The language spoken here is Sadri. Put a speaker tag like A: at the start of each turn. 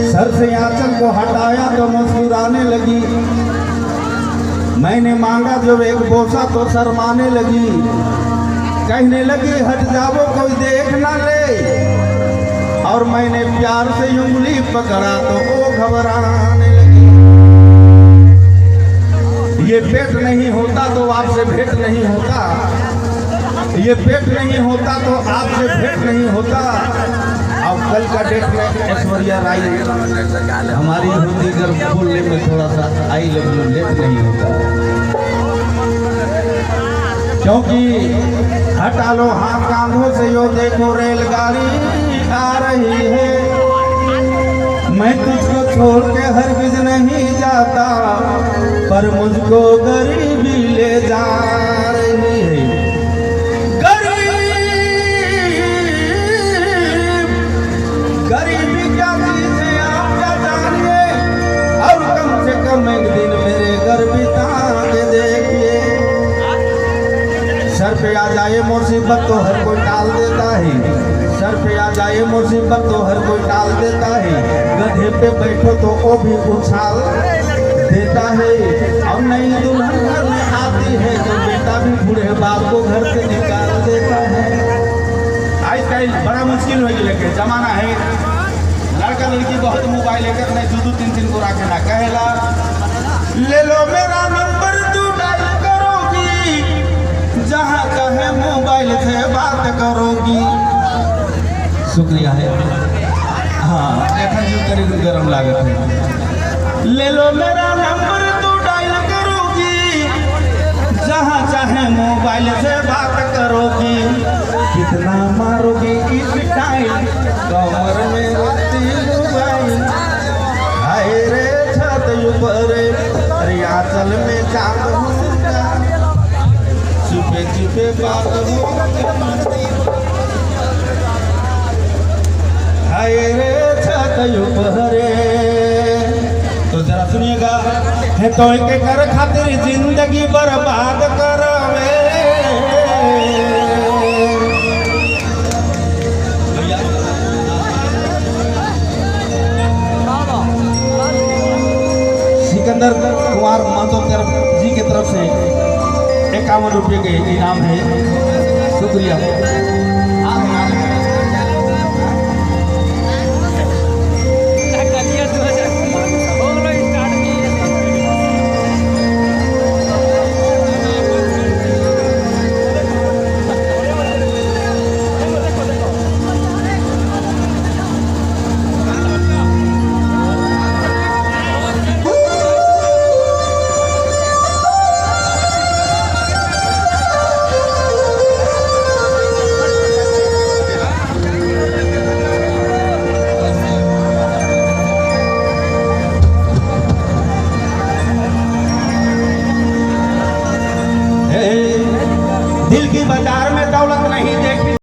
A: सर से आंचल को हटाया तो मुस्कुराने लगी। मैंने मांगा जब एक बोसा तो शर्माने लगी। कहने लगी, हट जाओ, कोई देख ना ले। और मैंने प्यार से उंगली पकड़ा तो वो घबराने लगी। ये पेट नहीं होता तो आपसे भेंट नहीं होता। ये पेट नहीं होता तो आपसे भेंट नहीं होता। अब कल का डेट में ऐश्वर्या राय हमारी होती, अगर बोलने में थोड़ा सा I love you late नहीं होता। क्योंकि हटा लो हाथ कांधों से, यो देखो रेलगाड़ी आ रही है। मैं तुझको छोड़ के हरगिज नहीं जाता, पर मुझको गरीबी ले जा रही है। गरीब, गरीबी क्या चीज है, आप क्या जानिए। और कम से कम एक दिन मेरे घर बिता के देखिए। सर पे आ जाए मुसीबत तो हर कोई टाल देता है। सर पे आ जाए मुसीबत तो हर कोई टाल देता है। गधे पे बैठो तो वो भी उछाल देता है। और नई दुल्हन घर में आती है तो बेटा भी बूढ़े बाप को घर से निकाल देता है। आज कल बड़ा मुश्किल हो गया के जमाना है। लड़का लड़की बहुत मोबाइल लेकर नहीं, दो दो तीन तीन को रखे ना। कहेला, ले लो मेरा नंबर, तू डायल करोगी, जहाँ चाहे मोबाइल से बात करोगी। शुक्रिया है। हाँ, एखन जो करी गरम लागत है। ले लो मेरा नंबर, तू डायल करोगी, जहाँ चाहे मोबाइल से बात करोगी। कितना मारोगी इस टाइम, कमर में रखती मोबाइल। हाय रे छत ऊपर, अरे आंचल में चांद होगा, चुपे चुपे बात होगा। हाय रे छत ऊपर। तो जरा सुनिएगा है तो एक कर खातिर जिंदगी बर्बाद करवे। भैया, सिकंदर कुमार महतो तरफ जी के तरफ से 51 रुपये के इनाम है। शुक्रिया।